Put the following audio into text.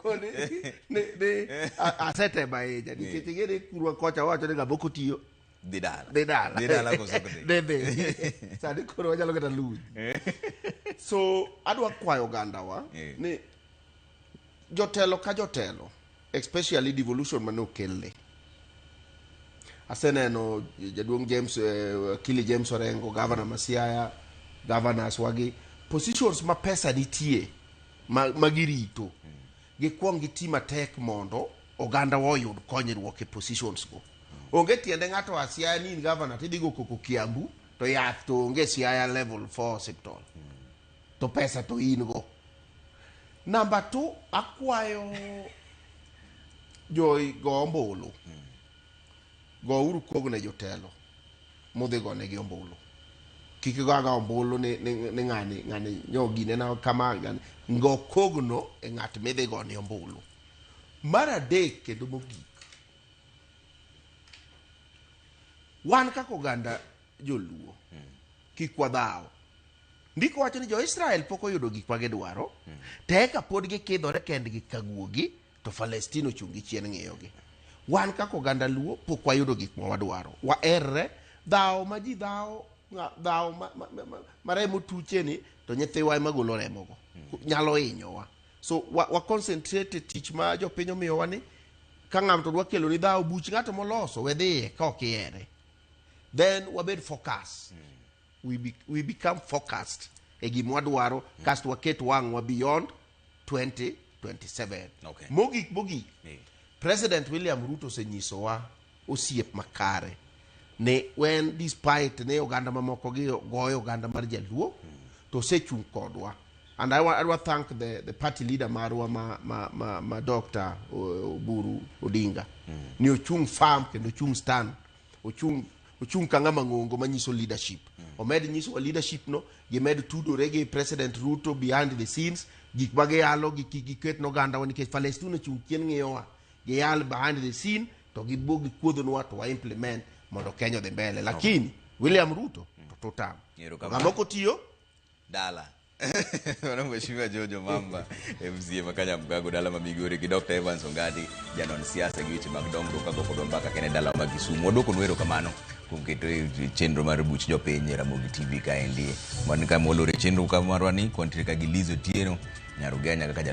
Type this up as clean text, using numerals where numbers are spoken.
koko ni ni ni asetemo ahinya nikech ing'e ni kurwa kocha wacho ni ng'ama ok otiyo Dhi dala. Dhi dala. Dhi dala koso ok dhi? Dhi dhi. Sani koro wanyalo kata luny. So adwa kwayo ogandawa ni jotelo ka jotelo especially devolution mane okelne. Aseneno jaduong' James Akili James Orengo, governor ma Siaya, governors wagi positions ma pesa nitie ma, ma girito gikwong giti matek mondo oganda wa oyud konyruok e positions go. Onge tiende ng'ato a Siaya ni in governor tidhi go koko Kiambu to yath to onge Siaya level 4 hospital. To pesa to in go. Number 2 akwayo jo go ombulu. Go uru kog ne jotelo mudhi go negi ombulu. Kik igo aga ombulu ni, ni, ni ng'ani ng'ani nyo gine na kama ng'ani. Go kogno e ng'at midhi go ne ombulu. Mar adek kendo mogik, wan kaka oganda joluo kik wadhaw. Ndiko wacho ni jo-Israel pok oyudo gik ma gidwaro, to eka pod gikidhore kendgi ka guogi, to Palestina ochung' gi chien ng'iyogi. Wan kaka oganda Luo pok wayudo gik ma wadwaro. Waherre, dhawo ma ji dhawo, dhawo ma, ma, ma, ma, ma remo tuche ni, to nyithiwa ema golo remogo. Nyalo hinyowa. So wa, wa concentrate e tich ma jopiny omiyowa ni, ka ng'ato dwa kelo ni dhawo, buch ng'ato moloso, we dhiye ka ok ihere. Then wabed focus. We become focused e gima wadwaro, kasto waket wang'wa beyond 2027. Mogik mogik, President William Ruto osenyisowa osiep makare ni when despite ni oganda mamoko gi goyo oganda mar jaluo, to osechung' kodwa. And I wa thank the party leader marwa ma Dr. Oburu Odinga ni ochung' firm kendo ochung' stand, ochung' ka ng'ama ng'ongo manyiso leadership. Omed nyisowa leadership no, gimed tudore gi President Ruto behind the scenes, gik ma giyalo gi kik giket nogandawa nikech Palestina ochung' chien ng'iyowa. Giyal behind the scene to gibo gikuodhonwa to wa implement mondo Kenya odhi mbele. Lakini William Ruto to tutam. Erokamano. Ng'ama ok otiyo dala. Mano Mheshimiwa George Omamba, MCA ma Kanyamkago, dala ma Migori, gi Dr. Evans Ongadi, janon siasa gi weche mag dongruok ka kodwa mbaka kene dala ma Kisumu. Waduoko nu erokamano kuom keto e chenro mar buch jopiny e Ramogi TV kaendi. Wan ka molore chenro ka marwa ni, kwantiere ka gi Liz Otieno, Nyarugenya kaka